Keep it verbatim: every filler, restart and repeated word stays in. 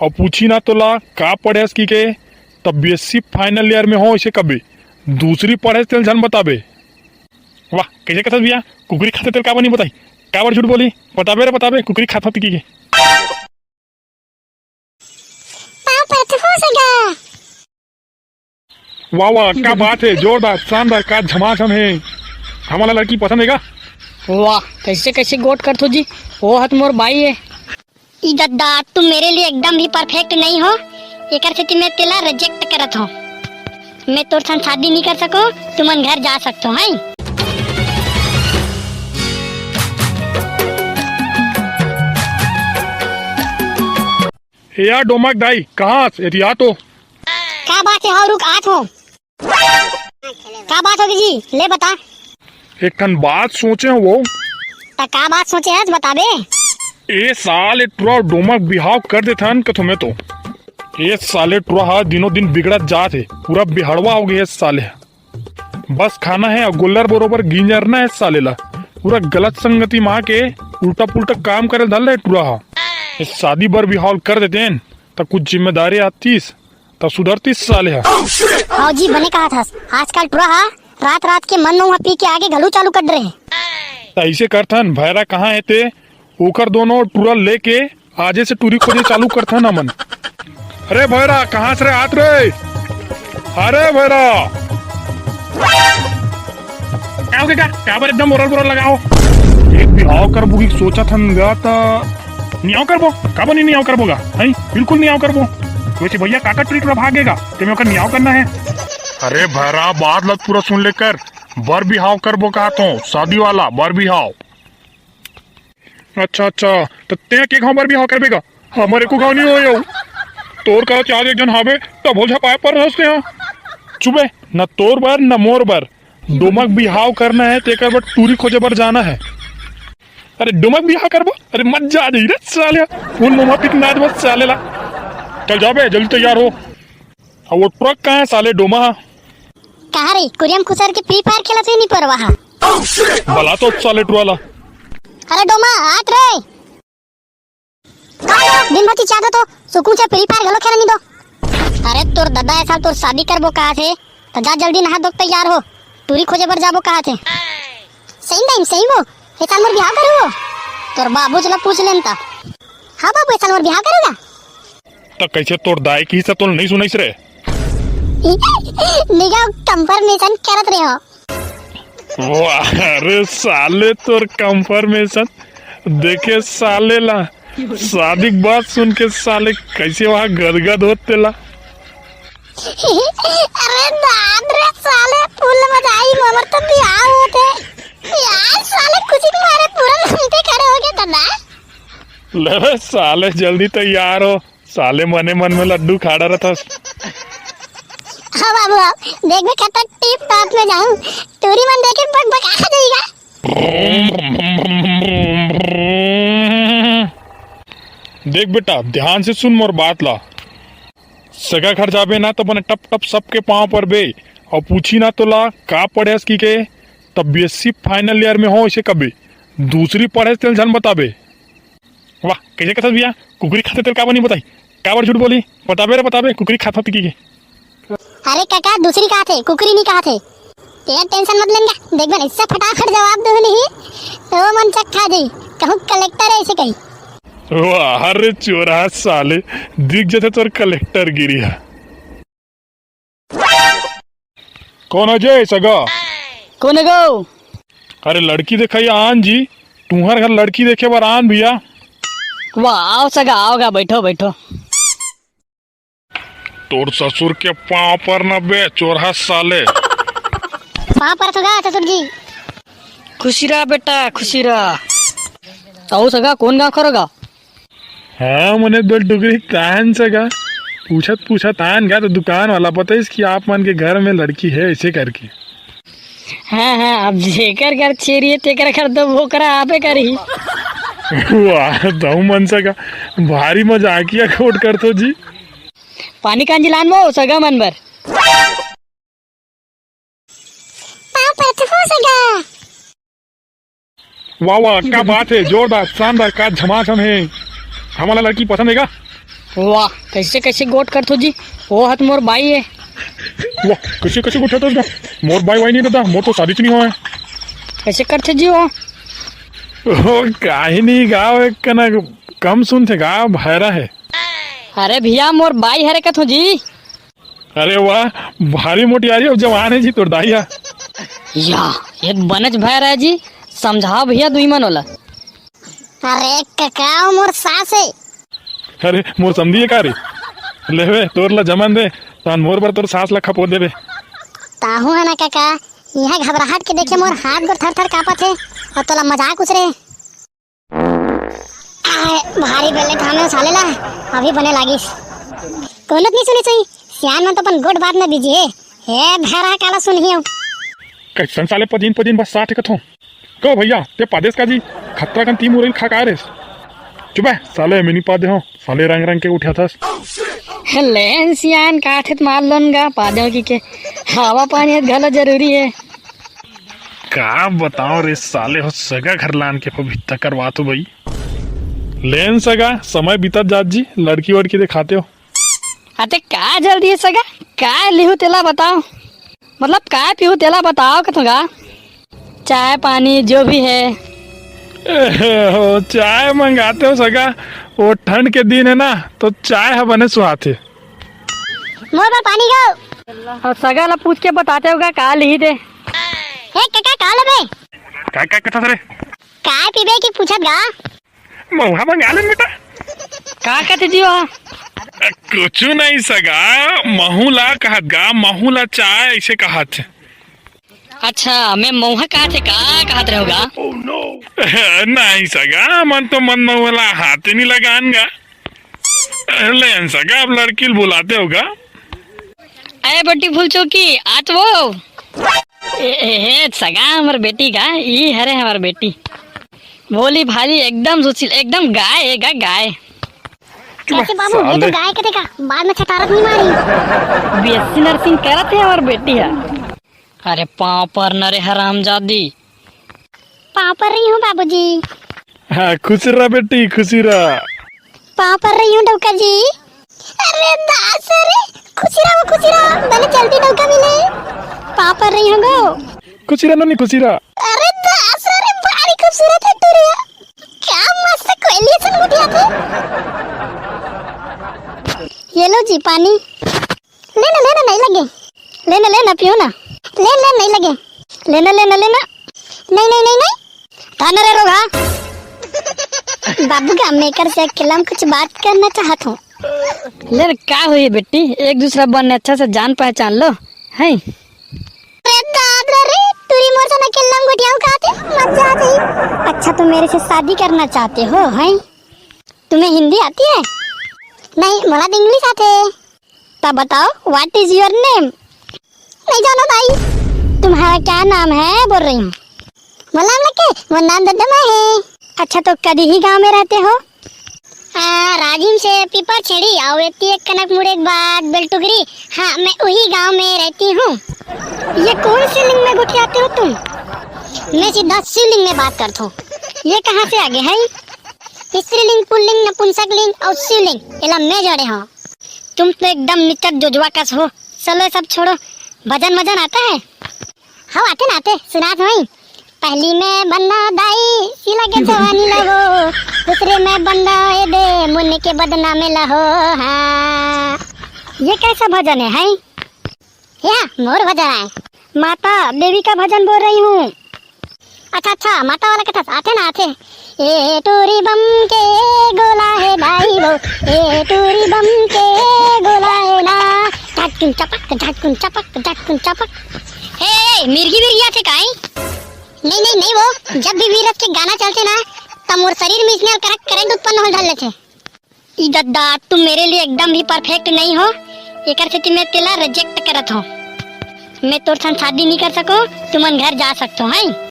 अउ पूछी ना तोला का पढ़े हस कि के, तब बीएससी फाइनल ईयर में हो, इसे कबे दूसरी पढ़े तेल झन बताबे। वाह, कइसे कथस भैया, कुकरी खाथे तेल काबर नहीं बताई, काबर झूठ बोली, बताबे रे बताबे, कुकरी खाथो कि के। पाँव परत हो सगा। वाह वाह, का बात है, जोरदार, शानदार, का झमाझम है। हमला लड़की पसंद है का? वाह, कैसे कैसे गोठ करथो जी, वो हत मोर बाई है। ई दद्दा, तुम मेरे लिए एकदम भी परफेक्ट नहीं हो, एकर सेती मैं तेला रिजेक्ट करत हो। मैं तोर संग शादी नहीं कर सको, तुमन घर जा सकथो, हैं? ए यार डोमक दाई, कहाँ हस? एती आ तो। का बात है? हाँ, रुक, आत हो। का बात होगी जी? ले बता। एक ठन बात सोचे हो वो। त का बात सोचे हस, बताबे? ए साले टुरा डोमक बिहाव कर देथन कथो मैं तो। ए साले टुरा हा दिनों दिन बिगड़त जात हे, पूरा बिहड़वा हो गया हे साले। बस खाना है और गुल्लर बरोबर गिंजरना है साले ला। पूरा गलत संगति मा के उल्टा पुल्टा काम करे धर ले टुरा हा। ए शादी बर बिहाव कर देतेन त कुछ जिम्मेदारी आतीस त सुधरतीस साले हा। हाँ जी, बने कहा था, आजकल टुरा हा रात रात के मन नौहा पी के आगे घलू चालू कर रहे। त ऐसे करथन, भैरा कहाँ है ते, ओकर दोनों टुरा लेके आजे से टूरी खोजे चालू करथन हमन। अरे भैरा, कहाँ से रे आत रे? अरे भैरा। का हो गे का? काबर एकदम ओरल बोरल लगाओ? एक बिहाव करबो की सोचत हन गा त नियाव करबो। काबर नहीं नियाव करबो गा? हैं? बिल्कुल नियाव करबो। वैसे भैया काका ट्रीट ला भागेगा, तेमे ओकर नियाव करना है। अरे भैरा, बात ला पूरा सुन लेकर, बर बिहाव करबो कहा तो, शादी वाला बर बिहाव। अच्छा, अच्छा, त तें के घाव बर बिहाव करबे गा? हमर एको घाव नहीं होय अउ। तोर करा चार एक झन हावे, तभो झपाए पर रहस तें हा। चुपे, न तोर बर, न मोर बर। डोमक बिहाव करना है, तेकर बर टूरी खोजे बर जाना है। अरे डोमक बिहाव करबो? अरे मजा आ जाई रे साले। फूल मोमा पिक नाच बस साले ला। चल जाबे, जल्दी तैयार हो। अब वो ट्रक कहाँ है साले डोमा? कहाँ रे, कुरियम खुसर के फ्री फायर खेलत हे नी परवा हा। बला तो साले टुरा ला। अरे डोमा, आत रे। का हो, दिन भर चिचियात हो तो, सुकून से फ्री फायर घलो खेले नी दो। अरे तोर ददा ए साल तोर शादी करबो कहा थे, त जा जल्दी नहा धो के तैयार हो, टूरी खोजे बर जाबो कहा थे। सही में, सही वो, ए साल मोर बिहाव करू हो। तोर बाबूजी ला पूछ लेन त। हाँ बाबू, ए साल मोर बिहाव करेगा। त कैसे तोर दाई की से तोल नहीं सुनाइस रे? निगा कंफर्मेशन करत रहे हो। वाह रे साले, तोर कंफर्मेशन देखे साले ला, शादी के बात सुन के साले कैसे वहाँ गदगद होत तेला। अरे दाद रे साले, फुल मजा आई, हमर तो बिहाव होत हे। यार साले, खुशी के मारे पूरा रोंगटे खड़े हो गए थे ना। ले बे साले, जल्दी तैयार हो। साले मने मन में लड्डू खाड़ा रहथस। हाँ बाबू, हाँ। देख बे, कतक टिप टॉप में जाऊं। टूरी मन देखे बक बक आ जाएगा। देख बेटा, ध्यान से सुन मोर बात ला। सगा घर जाबे ना, तो बने टप टप सबके पाँव परबे, अउ पूछी ना तोला, का पढ़े हस कि के, तब बीएससी फाइनल ईयर में हो, इसे कबे दूसरी पढ़े तेल झन बताबे। वाह, कइसे कथस भैया, कुकरी खाथे तेल काबर नहीं बताई? काबर झूठ बोली? बताबे रे बताबे, कुकरी खाथो तिकी के। अरे काका, दूसरी कहा थे, कुकरी नहीं कहा थे। तेरा टेंशन मत लेन गा, देख बन इससे फटाफट जवाब दे नहीं, तो मन चक खा जाई, कहूँ कलेक्टर है इसे कही। वाह रे चोरहा साले, दिख जथे तोर कलेक्टर गिरी है। कौन अजय सगा? कौन है गो? अरे लड़की देखे या आन जी, तुम्हार घर लड़की देखे बर आन भैया। वाह, आओ सगा, आओ गा, बैठो, बैठो। तोर ससुर के पाँव पर न बे, चोरहा साले। पाँव पर सगा, ससुर जी। खुशी रहा बेटा, खुशी रहा। आओ सगा, कौन गाँव खरोगा? हाँ, मने दो डुगरी तान सगा। पूछत पूछत आन गा तो दुकान वाला बताइस कि आप मन के घर में लड़की है, ऐसे करके। हाँ, हाँ, अब जेकर घर छेरी है, तेकर घर तो बोकरा आपे करही। वाह, दऊ मन सगा, भारी मजाकिया खोट करथो जी। पानी कांजी लान वो सगा मन बर। पाँव परत हो सगा। वाह, वाह, क्या बात है, जोरदार, शानदार, का झमाझम है। हमारा लड़की पसंद है का? वाह, कैसे कैसे गोठ करथो जी? वो हत मोर बाई है। वाह, कैसे कैसे गोठ करथो? मोर बाई वाई नहीं दादा, मोर तो शादी च नहीं हुआ है। कैसे करथे जी वो? ओ, काहे नहीं गाँव एक कना कम सुनथे गा, भैरा है। अरे भैया, मोर बाई हरे कथो जी। अरे वाह, भारी मोटियारी अउ जवान है जी तोर दाई हा। या, एक बनेच भैरा है जी, समझाओ भैया दुई मन ओला। अरे कका, मोर सास है। अरे मोर समधी है का रे? लेवे तोर ला जमन दे, तान मोर बर तोर सास ला खपो देबे। ताहू है ना कका, यहाँ घबराहट के देखे मोर हाथ गोड़ थर थर कांपत हे, अउ तोला मजाक उचरे। आय, भारी बेले ठामे साले ला, अभी बने लागिस। कोनो नहीं सुने सही, सियान मन तो अपन गोठ बात में बिजी हे। हे भैरा काला सुनही हो। कैसन साले पजीन पजीन बस साठ कथो। कहो भैया, ते पादेस का जी, खतरा कन तीन मुरई खा का रेस? चुप है, साले मैं नहीं पादे हो, साले रंग रंग के उठा थस। लेन सियान का थे मार लोन गा, पादे हो की के, हवा पानी घलो जरूरी है। का बताओ रे साले हो, सगा घर लान के पवित्र करवा तो भाई। लेन सगा, समय बीतत जात जी, लड़की वड़की दिखाते हो। अते का जल्दी है सगा, का लिहू तेला बताओ, मतलब का पीहू तेला बताओ कथों गा, चाय पानी जो भी है। ए, हो, चाय मंगाते हो सगा, वो ठंड के दिन है ना, तो चाय ह बने सुहाथे। मोर बर पानी गाओ। और सगा ला पूछ के बताते होगा का लिही दे। हे कका, का लेबे? का, का कथा रे? काय पीबे की पूछत गा? महुआ मंगा ले बेटा। का कहते जी वहाँ? कुछ नहीं सगा, महू ला कहत गा, महू ला चाय ऐसे कहत। अच्छा, मैं महुआ कहत हे का कहत रहोगा? नहीं सगा, मन तो मन महुआ ला हाथ नहीं लगान गा। लेन सगा, अब लड़की ल बुलाते होगा। अरे बट्टी फूल चौकी, आत वो। ए, ए, हे, सगा हमर बेटी का, ई हरे हमर बेटी। भोली भाली, एकदम सुशील, एकदम गाय है गा, गाय। चुप कैसे बाबू, ये तो साले। गाय कथे का, बाद में छटारत नहीं मारी। बीएससी नर्सिंग करत है हमर बेटी है। अरे पाँव पर न रे हरामजादी। पाँव पर रही हूँ बाबूजी। हाँ, खुश रह बेटी, खुश रह। पाँव पर रही हूँ डौका जी। अरे दास रे, खुशी रहा वो खुशी रहा, मैंने जल्दी डौका मिले। पाँव पर रही हूँ गो। खुशी रह नोनी, खुशी रह। अरे दास रे, बड़ी खूबसूरत है टुरिया। क्या मस्त कोयली सन मुटिया थे। ये लो जी पानी। लेना, लेना, नहीं लगे। लेना, लेना, पियो ना। ले, ले, नहीं लगे। लेना, लेना, लेना। नहीं, नहीं, नहीं, नहीं। थाना रे रोगा। बाबू का मेकर से अकेला में कुछ बात करना चाहत हूँ। ले रे, का हुई बेटी, एक दूसरा बने अच्छा से जान पहचान लो, हैं? अरे दादा रे, तुरी मोर से अकेला में गोठियाऊ का थे, मजा आ गई। अच्छा, तुम मेरे से शादी करना चाहते हो, हैं? तुम्हें हिंदी आती है? नहीं, मोला तो इंग्लिश आते। तब बताओ, what is your name? नहीं जानो भाई। तुम्हारा क्या नाम है, बोल रही हूँ। मोला लगे, वो नाम ददमा है। अच्छा, तो कदी ही गांव में रहते हो? आ, राजिम से पीपर छेड़ी, आओ एती एक कनक मुड़े के बाद बेलटुगरी। हाँ, मैं वही गांव में रहती हूँ। ये कौन सी लिंग में गोठियाते हो तुम? मैं सीधा शिवलिंग में बात करता हूँ। ये कहाँ से आ गए हैं? स्त्रीलिंग, पुल्लिंग, नपुंसकलिंग और शिवलिंग, एला मैं जोड़े हूँ। तुम तो एकदम निचट जोजवा कस हो। चलो, सब छोड़ो, भजन वजन आता है? हाँ, आते ना आते, सुनात होई। पहली में बन्ना दाई, सिला के जवानी लहो, दूसरे में बन्ना ए दे, मुन्ने के बदनामे लहो। हाँ, ये कैसा भजन है, हैं? या, मोर भजन आय। माता देवी का भजन बोल रही हूँ। अच्छा, अच्छा, माता वाला कथा आथे ना, आथे। ए टूरी बम के गोला है दाई वो, ए टूरी बम के गोला है ना। झटकुन चपक, झटकुन चपक, झटकुन चपक। हे, मिर्गी मिर्गी आथे काई? नहीं, नहीं, नहीं वो, जब भी वीरज के गाना चलथे ना, त मोर शरीर में इसने करंट उत्पन्न होल धर लेथे। ई दद्दा, तुम मेरे लिए एकदम भी परफेक्ट नहीं हो, एकर सेती मैं तेला रिजेक्ट करत हूँ। मैं तोर संग शादी नहीं कर सको, तुमन घर जा सकते हो, हैं?